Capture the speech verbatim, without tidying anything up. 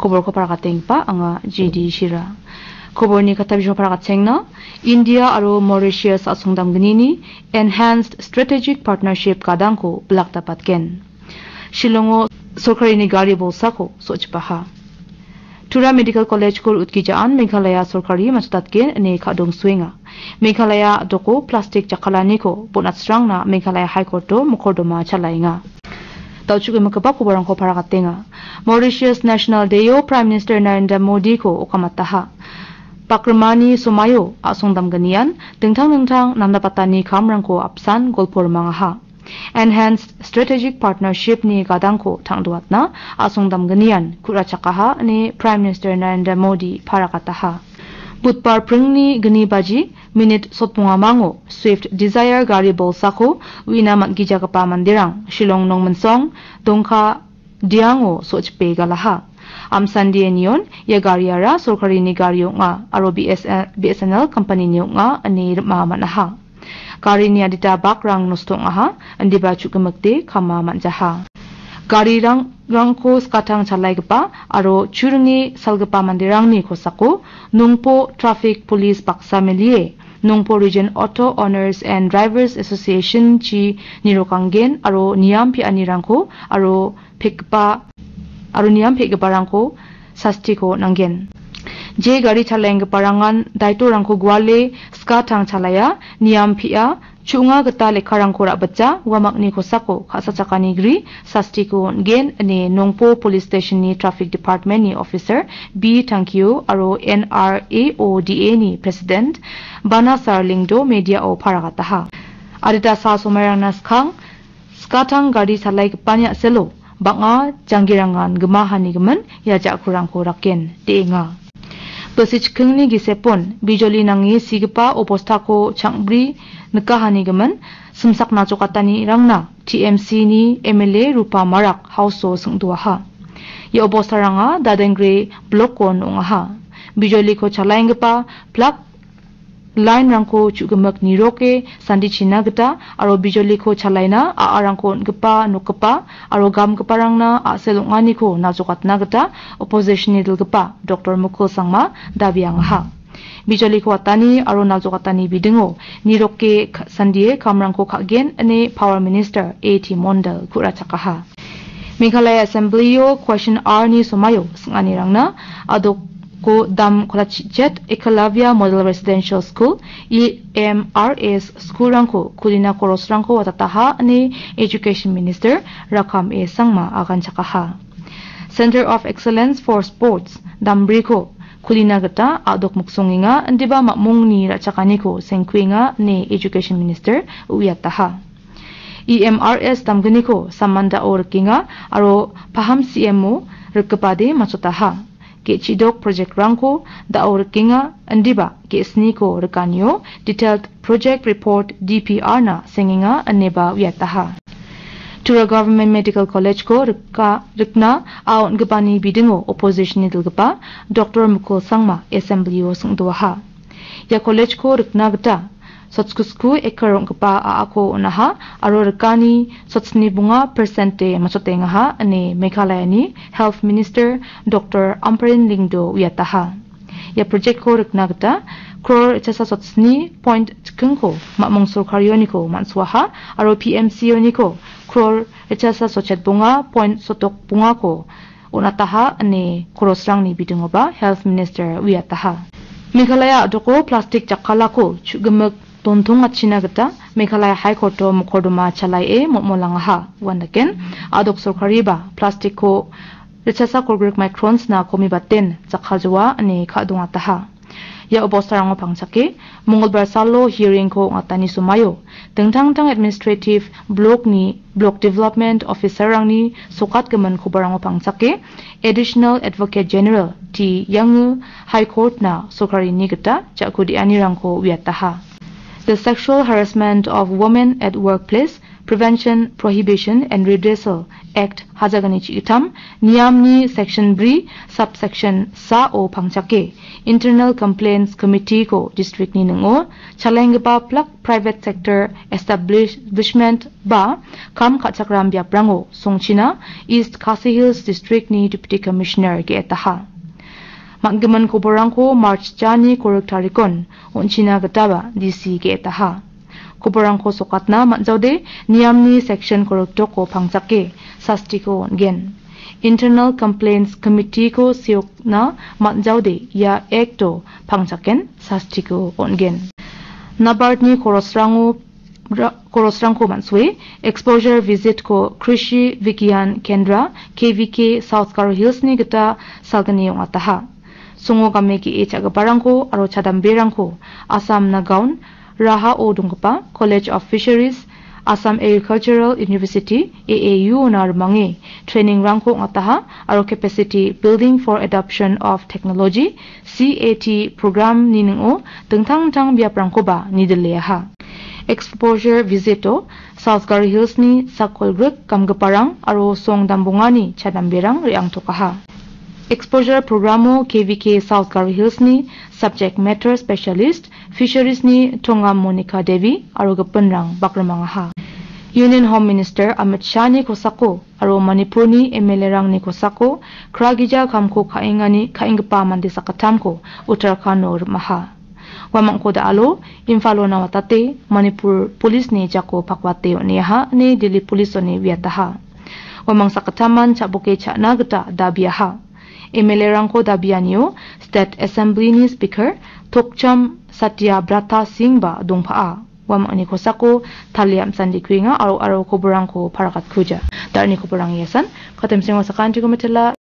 Koborko parakatenggipa anga G D Shira. Koborni katabisong parakatengna, India aro Mauritius a·songdamgnini Enhanced Strategic Partnership gadangko bilak dapatgen. Shillongo sorkarini gari bolsako so·chipaha. Tura Medical College-ko utgijaan Meghalaya sorkari matchotatgen ine kadongsoenga. Meghalaya doko plastik jakkalaniko bon·atsrangna Meghalaya High Court-o mokordoma chalaenga. Dal·chugipa koborangko parakatenga. Mauritius National Day-o Prime Minister Narendra Modi-ko okamataha. Bakrimani somaio a·songdamgnian dingtang dingtang namdapatani kamrangko apsan golpo rimangaha. Enhanced Strategic Partnership-ni gadangko tangdoatna a·songdamgnian ku·rachakaha ine Prime Minister Narendra Modi parakataha. Budbar pringni gni baji minit sotbongamango Swift Dzire gari bolsako uina man·gijagipa manderang Shillong Nongminsong, Dongka, Diango so·chipe galaha. Amsandie nion ia gariara sorkarini gari ong·a aro B S N, B S N L kampanini ong·a ine rima man·aha. Garini adita bakrang nosto ong·aha, indiba chu·gimikde kama man·jaha. Garirang-, rangko skatang chalaigipa aro churinge salgipa manderangni kosako Nongpo traffic police baksa melie Nongpo Region Auto Owners and Drivers Association-chi nirokanggen aro niam pe·anirangko aro pekgipa, aro niam pe·giparangko sastiko nanggen. Je gari chalaenggiparangan daitorangko guale skatang chalaia, niam pe·a, chu·nga gita lekkarangko ra·bitja, uamakni kosako ka·sachakani gri sastiko on·gen ine Nongpo Police Station-ni Traffic Department-ni Officer B Tangkio aro N R A O D A-ni President Bana Sarlingdo media-o paragataha. Adita sa somairangna skang, skatang gari chalaigipani a·selo bang·a janggirangan gimahanigimin ia ja·kurangko raken de·enga. Bilsi chikkingni gisepon bijoli nange sigipa obostako chang·bri nikahanigimin simsakna jokatanirangna T M C-ni M L A Rupa Marak House-o singdoaha. Ia obostaranga Dadengre blok-on ong·aha. Bijoliko chalaenggipa plak line-rangko chu·gimik niroke sandichina gita aro bijoliko chalaina a·arangko on·gipa nokgipa aro gamgiparangna a·sel ong·aniko najokatna gita opposition-ni dilgipa Doktor Mukul Sangma dabiangaha. Bijoliko watani aro najokatani bidingo niroke ka-, sandie kamrangko ka·gen ine Power Minister A T Mondal ku·rachakaha. Meghalaya Assembly-o question hour-ni somaio sing·anirangna adoko Dam Kolachichet Ekalavya Model Residential School, E M R S, school-rangko kulina korosrangko watataha ine Education Minister Rakkam A Sangma aganchakaha. Center of Excellence for Sports, Dambriko kulina gita a·dok miksongenga, indiba mamungni ra·chakaniko sengkuenga ine Education Minister uiataha. E M R S damgniko samandao rikenga aro paham C M-o rikgipade matchotaha. Ge·chidok project-rangko da·o rikenga, indiba ge·sniko rikanio detailed project report, D P R-na sengenga ineba uiataha. Tura Government Medical College-ko rika-, rikna a on·gipani bidingo opposition-ni dilgipa Doktor Mukul Sangma Assembly-o sing·doaha. Ia college-ko rikna gita sotskusku ekar ong·gipa a·ako on·aha aro rikani sotsni bonga percent-e matchotengaha ine Meghalaya-ni Health Minister Doktor Ampareen Lyngdoh uiataha. Ia project-ko rikna gita crore ritchasa sotsni point chikingko mamung sorkarioniko man·soaha aro P M C-oniko crore ritchasa sotchet bonga point sotok bongako on·ataha ine korosrangni bidingoba Health Minister uiataha. Meghalaya a·doko plastik jakkalako chu·gimik dontongachina gita Meghalaya High Court-o mokordoma chalaie momolangaha. Uandaken a·dok sorkariba plastikko ritchasa kolgrik microns-na komibaten jakkaljoa ine ka·dongataha. Ia obostarango pangchake, Mongolbar salo hearing-ko ong·atani somaio, dingtang dingtang administrative block-ni block development officer-rangni sokatgimin kobarango pangchake, Additional Advocate General T Yange High Court-na sorkarini gita ja·ku de·anirangko uiataha. The Sexual Harassment of Women at Workplace, Prevention, Prohibition and Redressal Act hajagni chigitam, niamni section bri, subsection sao pangchake, Internal Complaints Committee-ko district-ni ning·o chalenggipa plak private sector establishment ba kam ka·chakram biaprango songchina East Khasi Hills District-ni Deputy Commissioner ge·etaha. Man·gimin koborrangko March jani korik tarikon on·china gitaba D C ge·etaha. Koborrangko sokatna man·jaode niamni section koriktoko pangchake sastiko on·gen. Internal Complaints Committee-ko seokna man·jaode ia Act-o pangchaken sastiko on·gen. Nabardni korosrango ra-, korosrangko man·soe exposure visit-ko Krishi Vigyan Kendra, K V K, South Garo Hills-ni gita salgni ong·ataha. Songo game ge·e cha·giparangko aro chadamberangko Assam Nagaon Rahao donggipa College of Fisheries, Assam Agricultural University, A A U-ona rimange training-rangko ong·ataha aro Capacity Building for Adoption of Technology, C A T program-ni ning·o dingtang dingtang biaprangkoba nideleaha. Exposure visit-o South Garo Hills-ni sakolgrik gamgiparang aro song dambongani chadamberang re·angtokaha. Exposure program-o K V K South Garo Hills-ni subject matter specialist, Fisheries-ni Tongam Monica Devi aro gipinrang bakrimangaha. Union Home Minister Amit Shah-ni kosako aro Manipurni M L A-rangni kosako kragija kamko ka·engani ka·enggipa mande sakgittamko Uttarakhand-o rimaha. Uamangko da·alo Imphal-ona watate Manipur Police-ni jako pakwate on·eaha ine Delhi Police-oni uiataha. Uamang sakgittamman cha·boke cha·na gita dabiaha. M L A-rangko dabianio State Assembly-ni Speaker Tokcham Satya Brata Singh-ba dongpa·a. Uamangni kosako talia am·sandi kuenga aro, aro koborrangko paragatkuja. Da·alni koborrang iasan, katemsengo sakantiko mitela.